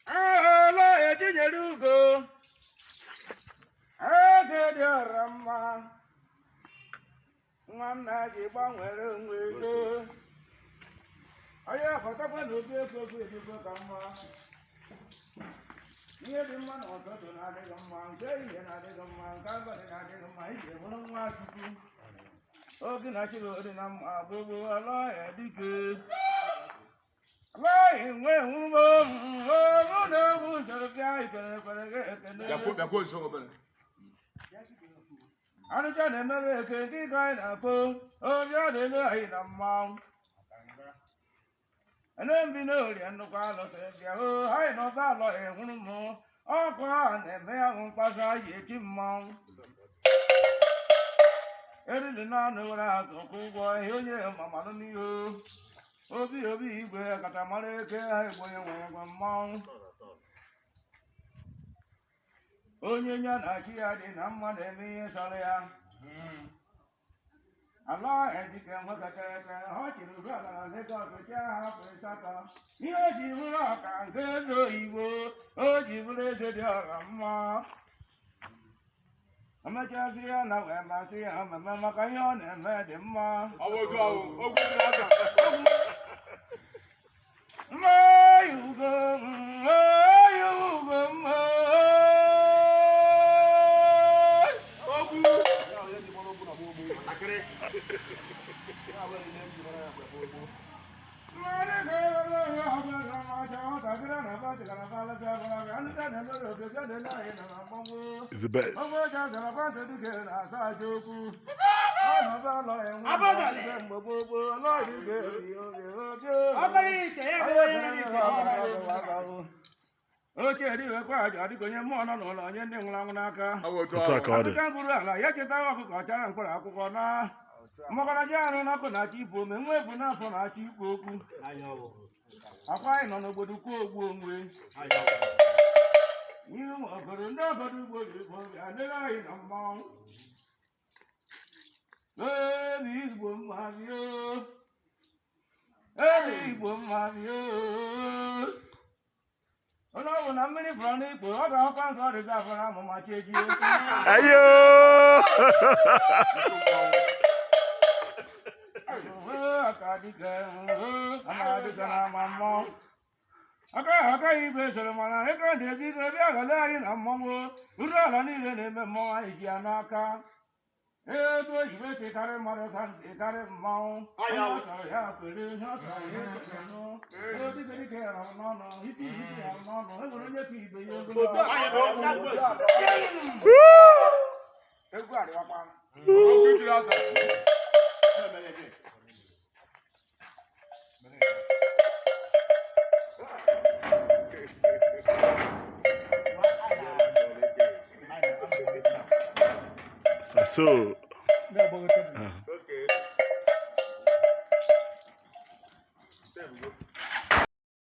Ala etinyere ugo eze dị ọra mma, nwa nna ji gbanwere onwe ego onye fọtakwa na obi ekwu okwu edikwo ka mma. Ihe dị mma na ụtụtụ na-adịghị mma, nke ehihie na-adịghị mma, nke abalị na-adịghị mma. Iji bụrụ nwa Chukwu oge na chiri dị na mma gbogbo ala ya dike alaghị nwe nwume mụ na egwu usoro bịa ikere kwere gị ekene. Bịakwuo nso obere. Arụcha na-emere eke ndị ka anyị na-akpọ obi ọ na-eme anyị na mmanwụ ene mbi n'orie nnukwu alụsị bịa o anyị nọba alọ ehuru m ọkụ a na-eme ahụ mkpasa ji eti mmanwụ eriri naanị were azụ kwụ ụgwọ ihe onye mamalụ n'ihu obi obi igwe kachamara eke ha egbo enwe egwe mmanwụ onye nya na chi ya dị na mma na-eme ihe sọrọ ya. Ala ejike nwekọta eke ọ chịrị ugbu ala na Legọs chi ha afọ 8. Ihe o ji bụrụ ọka nke eze oyibo o ji bụrụ eze dị ọra mma emechasị ya na wee masị ya mmemme maka ihe ọ na-eme dị mma. Ọ bụ otu ahụ, okwu dị aka. Mmayi ugo, mmayi ugo, mmayi. Okwu. Is the best. Oche eriwekwa aja dịka onye mmụọ nọ n'ụlọ onye ndị nwụrụ anwụ n'aka. Ọ bụ otu Otu a ahụ. ka ọ dị. Akụka buru ala ya cheta ọkụkọ chara mkpụrụ akwụkwọ na mmakọrọji arụ n'ọkụ na-achọ ikwu ome nwa ebu n'afọ na-achọ ikwu okwu. Akwa anyị nọ n'obodo kwuo ogbu onwe ihe ụmụ obodo ndị obodo ugbo igbo bịa lere anyị na mmanwụ. Ebe Igbo mma bịa, ebe Igbo mma bịa. Onye ọ bụ na mmiri fọrọ n'ikpo ọ ga-ahụkwa nke ọ dịza afọrọ amụ ma chi ejie. Ayo! Aka aka igwe soro mana ego na-ebi ego bịa ghọle anyị na mmọnwụ uru ala niile na-eme mmọnwụ anyị ji ya n'aka. Ego oyibo tikarị mmadụ ka ntịkarị mmanwụ onye ọ chọrọ ya kwere ihe ọ chọrọ ya ekwere nụ. Ego dike dike ya nọ n'ọnụ isi isi ya n'ọnụ e nwere onye ka ibe ya ogologo. Egwu arịwakwa. Okwu jiri asa. So.